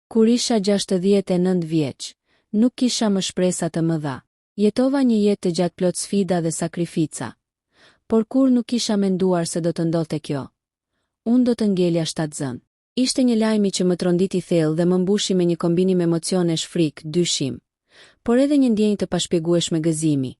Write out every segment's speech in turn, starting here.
Kur isha 69 vjeç, nuk kisha më shpresa të mëdha. Jetova një jetë të gjatë plot sfida dhe sakrifica. Por kurrë nuk kisha menduar se do të ndodhte kjo. Unë do të ngelja shtatzënë. Ishte një lajmi që më tronditi thellë dhe më mbushi me një kombinim emocionesh frikë, dyshim, por edhe një ndjenjë të pashpjegueshme gëzimi.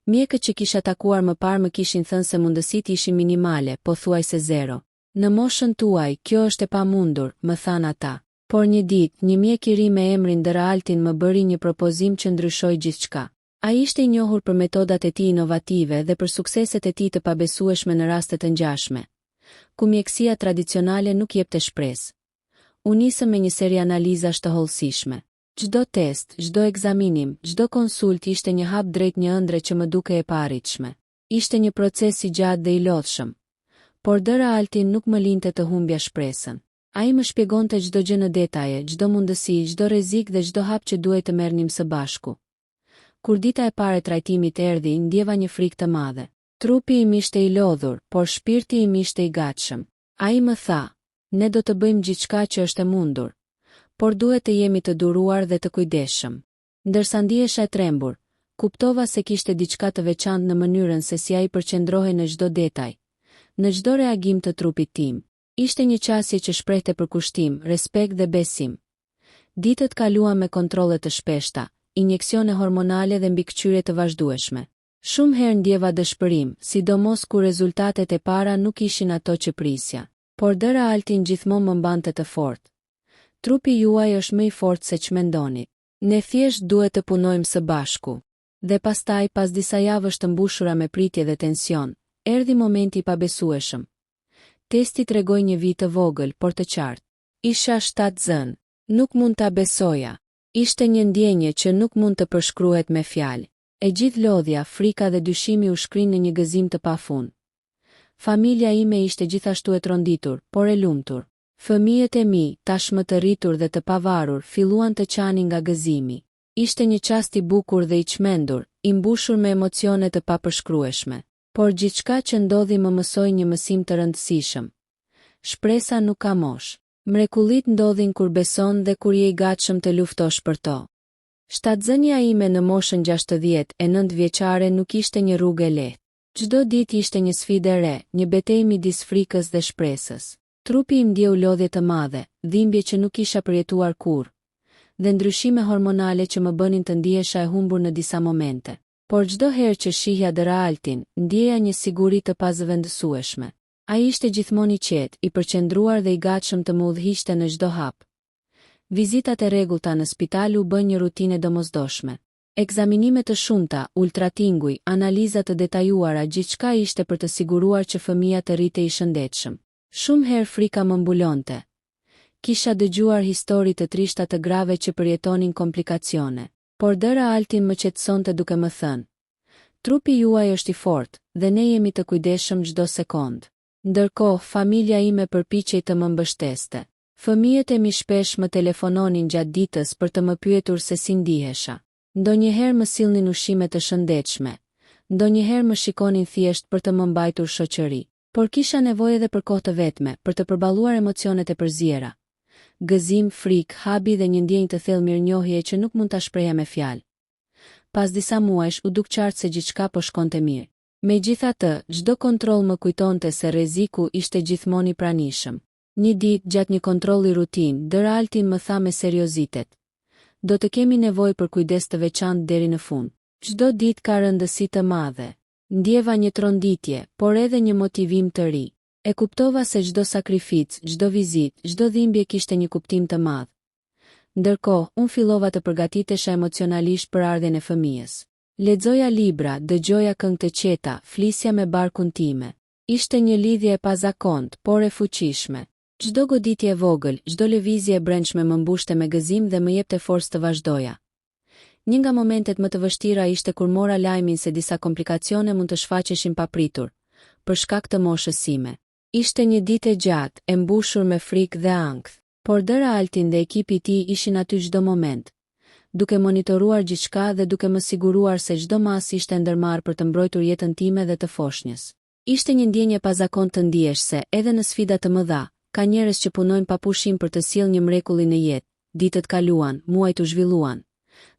Mjekët që kisha takuar më parë më kishin thënë se mundësitë ishin minimale, pothuajse zero. Në moshën tuaj, kjo është e pamundur, më thanë ata. Por një ditë, një mjek i ri me emrin Dr. Altin më bëri një propozim që ndryshoi gjithçka. Ai ishte i njohur për metodat e tij inovative dhe për sukseset e tij të pabesueshme në raste të ngjashme, ku mjekësia tradicionale nuk jepte shpresë. U nisëm me një seri analizash të hollësishme. Çdo test, çdo ekzaminim, çdo konsultë ishte një hap drejt një ëndrre që më dukej e paarritshme. Ishte një proces i gjatë dhe i lodhshëm. Por Dr. Altin nuk më linte të humbja shpresën. Ai më shpjegonte çdo gjë në detaje, çdo mundësi, çdo rrezik dhe çdo hap që duhej të merrnim së bashku. Kur dita e parë e trajtimit erdhi, ndjeva një frikë të madhe. Trupi im ishte i lodhur, por shpirti im ishte i gatshëm. Ai më tha, Ne do të bëjmë gjithçka që është e mundur, por duhet të jemi të duruar dhe të kujdesshëm. Ndërsa ndihesha e trembur, kuptova se kishte diçka të veçantë në mënyrën se si ai përqendrohej në çdo detaj, në çdo reagim të trupit tim. Ishte një qasje që shprehte përkushtim, respekt dhe besim. Ditët kaluan me kontrolle të shpeshta, injeksione hormonale dhe mbikëqyrje të vazhdueshme. Shumë herë ndjeva dëshpërim, sidomos kur rezultatet e para nuk ishin ato që prisja. Por Dr. Altin gjithmonë më mbante të fortë. Trupi juaj është më i fortë se ç'mendoni. Ne thjesht duhet të punojmë së bashku. Dhe pastaj, pas disa javësh të mbushura me pritje dhe tension, erdhi momenti i pabesueshëm. Testi tregoi një vijë të vogël, por të qartë. Isha shtatzënë. Nuk mund ta besoja. Ishte një ndjenjë që nuk mund të përshkruhet me fjalë. E gjithë lodhja, frika dhe dyshimi u shkrinë në një gëzim të pafund. Familja ime ishte gjithashtu e tronditur, por e lumtur. Fëmijët e mi, tashmë të rritur dhe të pavarur, filluan të qanin nga gëzimi. Ishte një çast i bukur dhe i çmendur, i mbushur me emocione të papërshkrueshme. Por gjithçka që ndodhi më mësoi një mësim të rëndësishëm. Shpresa nuk ka moshë. Mrekullitë ndodhin kur beson dhe kur je i gatshëm të luftosh për to. Shtatzënia ime në moshën 69 vjeçare nuk ishte një rrugë e lehtë. Çdo ditë ishte një sfidë e re, një betejë midis frikës dhe shpresës. Trupi im ndjeu lodhje të madhe, dhimbje që nuk kisha përjetuar kurrë, dhe ndryshime hormonale që më bënin të ndihesha e humbur në disa momente. Por çdo herë që shihja Dr. Altin, ndjeja një siguri të pazëvendësueshme. Ai ishte gjithmonë i qetë, i përqendruar dhe i gatshëm të më udhëhiqte në çdo hap. Vizitat e rregullta në spital u bënë një rutinë e domosdoshme. Ekzaminime të shumta, ultratinguj, analiza të detajuara, gjithçka ishte për të siguruar që fëmija të rritej i shëndetshëm. Shumë herë frika më mbulonte. Kisha dëgjuar histori të trishta të grave që përjetonin komplikacione. Por Dr. Altin më qetësonte duke më thënë, Trupi juaj është i fortë, dhe ne jemi të kujdesshëm çdo sekondë. Ndërkohë, familja ime përpiqej të më mbështeste. Fëmijët e mi shpesh më telefononin gjatë ditës për të më pyetur se si ndihesha. Ndonjëherë më sillnin ushqime të shëndetshme, ndonjëherë më shikonin thjesht për të më mbajtur shoqëri. Por kisha nevojë edhe për kohë të vetme, për të përballuar emocionet e përziera. Gëzim, frikë, habi dhe një ndjenjë të thellë mirënjohjeje që nuk mund ta shprehja me fjalë. Pas disa muajsh u duk qartë se gjithçka po shkonte mirë. Megjithatë, çdo kontroll më kujtonte se rreziku ishte gjithmonë i pranishëm. Një ditë, gjatë një kontrolli rutinë, Dr. Altin më tha me seriozitet, Do të kemi nevojë për kujdes të veçantë deri në fund. Çdo ditë ka rëndësi të madhe. Ndjeva një tronditje, por edhe një motivim të ri. E kuptova se çdo sakrificë, çdo vizitë, çdo dhimbje kishte një kuptim të madh. Ndërkohë, unë fillova të përgatitesha emocionalisht për ardhjen e fëmijës. Lexoja libra, dëgjoja këngë të qeta, flisja me barkun time. Ishte një lidhje e pazakontë, por e fuqishme. Çdo goditje e vogël, çdo lëvizje e brendshme më mbushte me gëzim dhe më jepte forcë të vazhdoja. Një nga momentet më të vështira ishte kur mora lajmin se disa komplikacione mund të shfaqeshin papritur, për shkak të moshës sime. Ishte një ditë e gjatë, e mbushur me frikë dhe ankth. Por Dr. Altin dhe ekipi i tij ishin aty çdo moment, duke monitoruar gjithçka dhe duke më siguruar se çdo masë ishte e ndërmarrë për të mbrojtur jetën time dhe të foshnjës. Ishte një ndjenjë e pazakontë të ndiesh se, edhe në sfida të mëdha, ka njerëz që punojnë pa pushim për të sjellë një mrekulli në jetë. Ditët kaluan, muajt u zhvilluan.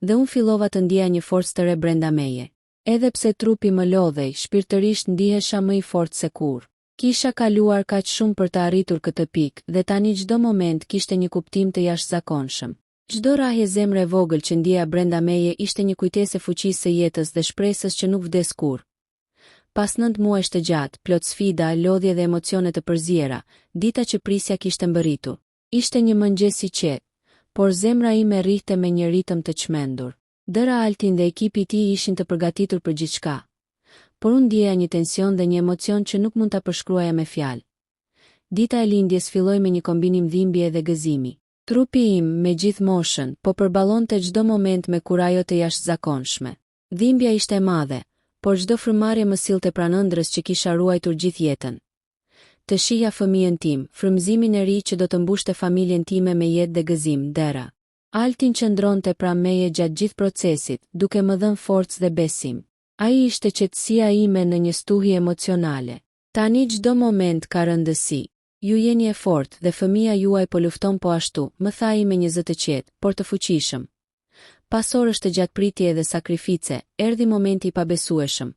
Dhe unë fillova të ndjeja një forcë të re brenda meje. Edhe pse trupi më lodhej, shpirtërisht ndihesha më i fortë se kurrë. Kisha kaluar kaq shumë për të arritur këtë pikë dhe tani çdo moment kishte një kuptim të jashtëzakonshëm. Çdo rrahje zemre e vogël që ndjeja brenda meje ishte një kujtesë e fuqisë së jetës dhe shpresës që nuk vdes kurrë. Pas nëntë muajsh të gjatë, plot sfida, lodhje dhe emocione të përziera, dita që prisja kishte mbërritur. Ishte një mëngjes i qetë, por zemra ime rrihte me një ritëm të çmendur. Dr. Altin dhe ekipi i tij ishin të përgatitur për gjithçka. Por unë ndjeja një tension dhe një emocion që nuk mund ta përshkruaja me fjalë. Dita e lindjes filloi me një kombinim dhimbjeje dhe gëzimi. Trupi im, me gjithë moshën, po përballonte çdo moment me kurajo të jashtëzakonshme. Dhimbja ishte e madhe, por çdo frymëmarrje më sillte pranë ëndrrës që kisha ruajtur gjithë jetën. Të shihja fëmijën tim, frymëzimin e ri që do të mbushte familjen time me jetë dhe gëzim, Dr. Altin qëndronte pranë meje gjatë gjithë procesit, duke më dhënë forcë dhe besim. Ai ishte qetësia ime në një stuhi emocionale. Tani çdo moment ka rëndësi. Ju jeni e fortë dhe fëmija juaj po lufton po ashtu, më tha ai me një zë të qetë, por të fuqishëm. Pas orësh të gjatë pritjeje dhe sakrifice, erdhi momenti i pabesueshëm.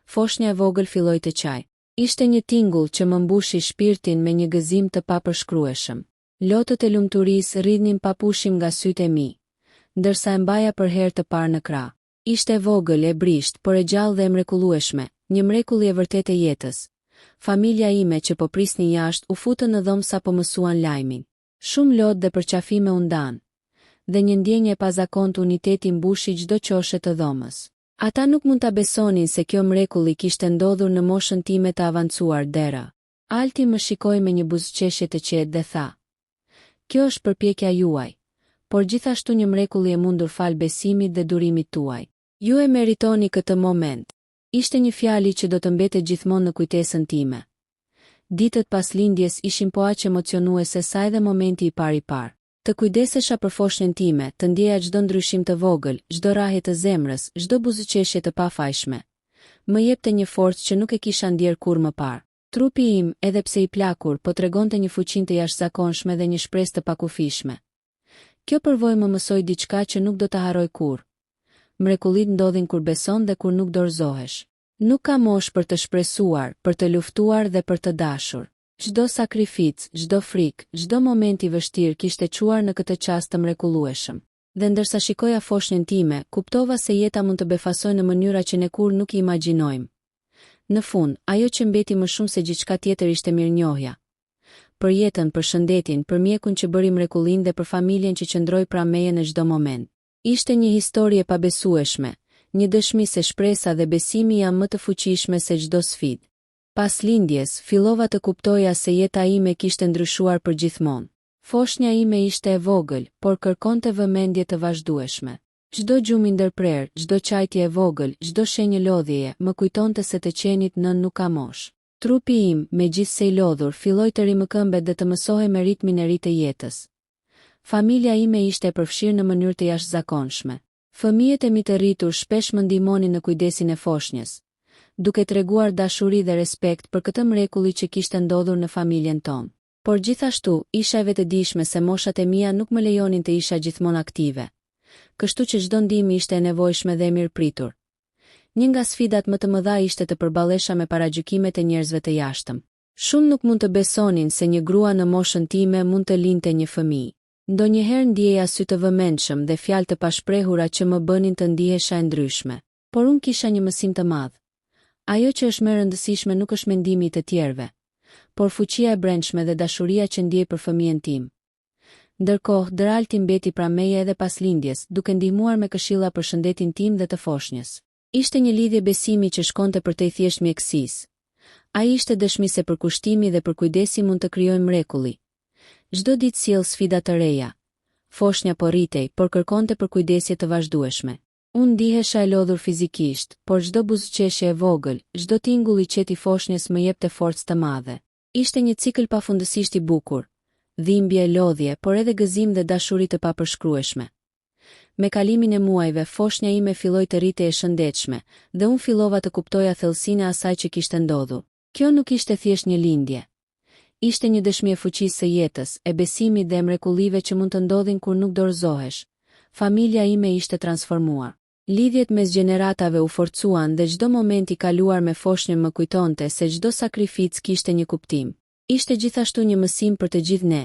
Foshnja e vogël filloi të qajë. Ishte një tingull që më mbushi shpirtin me një gëzim të papërshkrueshëm. Lotët e lumturisë rridhnin pa pushim nga sytë e mi, ndërsa e mbaja për herë të parë në krahë. Ishte e vogël, e brishtë, por e gjallë dhe e mrekullueshme, një mrekulli e vërtetë e jetës. Familja ime, që po prisnin jashtë, u futën në dhomë sapo mësuan lajmin. Shumë lot dhe përqafime u ndanë. Dhe një ndjenjë e pazakontë uniteti mbushi çdo qoshe të dhomës. Ata nuk mund ta besonin se kjo mrekulli kishte ndodhur në moshën time të avancuar, Dr. Alti më shikoi me një buzëqeshje të qetë dhe tha, Kjo është përpjekja juaj, por gjithashtu një mrekulli e mundur falë besimit dhe durimit tuaj. Ju e meritoni këtë moment. Ishte një fjali që do të mbetet gjithmonë në kujtesën time. Ditët pas lindjes ishin po aq emocionuese sa edhe momenti i parë i parë. Të kujdesesha për foshnjën time, të ndjeja çdo ndryshim të vogël, çdo rrahje të zemrës, çdo buzëqeshje të pafajshme. Më jepte një forcë që nuk e kisha ndjerë kurrë më parë. Trupi im, edhe pse i plakur, po tregonte një fuqinë të jashtëzakonshme dhe një shpresë të pakufishme. Kjo përvojë më mësoi diçka që nuk do ta harroj kurrë. Mrekullitë ndodhin kur beson dhe kur nuk dorëzohesh. Nuk ka moshë për të shpresuar, për të luftuar dhe për të dashur. Çdo sakrificë, çdo frikë, çdo moment i vështirë kishte çuar në këtë çast të mrekullueshëm. Dhe ndërsa shikoja foshnjën time, kuptova se jeta mund të befasojë në mënyra që ne kurrë nuk i imagjinojmë. Në fund, ajo që mbeti më shumë se gjithçka tjetër ishte mirënjohja. Për jetën, për shëndetin, për mjekun që bëri mrekullinë dhe për familjen që qëndroi pranë meje në çdo moment. Ishte një histori e pabesueshme, një dëshmi se shpresa dhe besimi janë më të fuqishme se çdo sfidë. Pas lindjes, fillova të kuptoja se jeta ime kishte ndryshuar përgjithmonë. Foshnja ime ishte e vogël, por kërkonte vëmendje të vazhdueshme. Çdo gjumë i ndërprerë, çdo qajtje e vogël, çdo shenjë lodhjeje, më kujtonte se të qenit nënë nuk ka moshë. Trupi im, megjithëse i lodhur, filloi të rimëkëmbet dhe të mësohej me ritmin e ri të jetës. Familja ime ishte e përfshirë në mënyrë të jashtëzakonshme. Fëmijët e mi të rritur shpesh më ndihmonin në kujdesin e foshnjës, duke treguar dashuri dhe respekt për këtë mrekulli që kishte ndodhur në familjen tonë. Por gjithashtu, isha e vetëdijshme se moshat e mia nuk më lejonin të isha gjithmonë aktive. Kështu që çdo ndihmë ishte e nevojshme dhe e mirëpritur. Një nga sfidat më të mëdha ishte të përballesha me paragjykimet e njerëzve të jashtëm. Shumë nuk mund të besonin se një grua në moshën time mund të linte një fëmijë. Ndonjëherë ndieja sy të vëmendshëm dhe fjalë të pashprehura që më bënin të ndihesha e ndryshme. Por unë kisha një mësim të madh. Ajo që është më e rëndësishme nuk është mendimi i të tjerëve, por fuqia e brendshme dhe dashuria që ndjej për fëmijën tim. Ndërkohë, Dr. Alti mbeti pranë meje edhe pas lindjes, duke ndihmuar me këshilla për shëndetin tim dhe të foshnjës. Ishte një lidhje besimi që shkonte përtej thjesht mjekësisë. Ai ishte dëshmi se përkushtimi dhe përkujdesi mund të krijojnë mrekulli. Çdo ditë sjell sfida të reja. Foshnja po rritej, por kërkonte përkujdesje të vazhdueshme. Unë ndihesha e lodhur fizikisht, por çdo buzëqeshje e vogël, çdo tingull i qetë i foshnjës më jepte forcë të madhe. Ishte një cikël pafundësisht i bukur, dhimbje, lodhje, por edhe gëzim dhe dashuri të papërshkrueshme. Me kalimin e muajve, foshnja ime filloi të rritej e shëndetshme, dhe unë fillova të kuptoja thellësinë e asaj që kishte ndodhur. Kjo nuk ishte thjesht një lindje. Ishte një dëshmi e fuqisë së jetës, e besimit dhe e mrekullive që mund të ndodhin kur nuk dorëzohesh. Familja ime ishte transformuar. Lidhjet mes gjeneratave u forcuan dhe çdo moment i kaluar me foshnjën më kujtonte se çdo sakrificë kishte një kuptim. Ishte gjithashtu një mësim për të gjithë ne.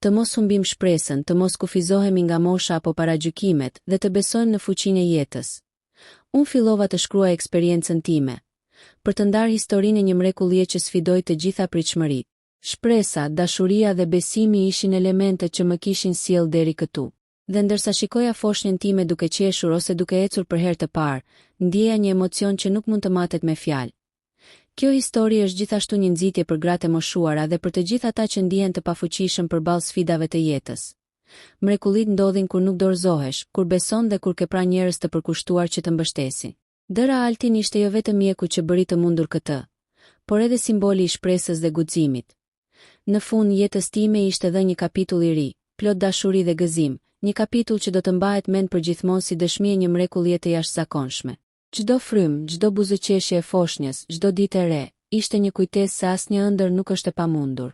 Të mos humbim shpresën, të mos kufizohemi nga mosha apo paragjykimet dhe të besojmë në fuqinë e jetës. Unë fillova të shkruaj eksperiencën time, për të ndarë historinë e një mrekullie që sfidoi të gjitha pritshmëritë. Shpresa, dashuria dhe besimi ishin elementët që më kishin sjellë deri këtu. Dhe ndërsa shikoja foshnjën time duke qeshur ose duke ecur për herë të parë, ndjeja një emocion që nuk mund të matet me fjalë. Kjo histori është gjithashtu një nxitje për gratë e moshuara dhe për të gjithë ata që ndihen të pafuqishëm përballë sfidave të jetës. Mrekullitë ndodhin kur nuk dorëzohesh, kur beson dhe kur ke pranë njerëz të përkushtuar që të mbështesin. Dr. Altin ishte jo vetëm mjeku që bëri të mundur këtë, por edhe simboli i shpresës dhe guximit. Në fund, jetës time i ishte dhënë një kapitull i ri, plot dashuri dhe gëzim, një kapitull që do të mbahet mend përgjithmonë si dëshmi e një mrekullie të jashtëzakonshme. Çdo frymë, çdo buzëqeshje e foshnjës, çdo ditë e re, ishte një kujtesë se asnjë ëndërr nuk është e pamundur.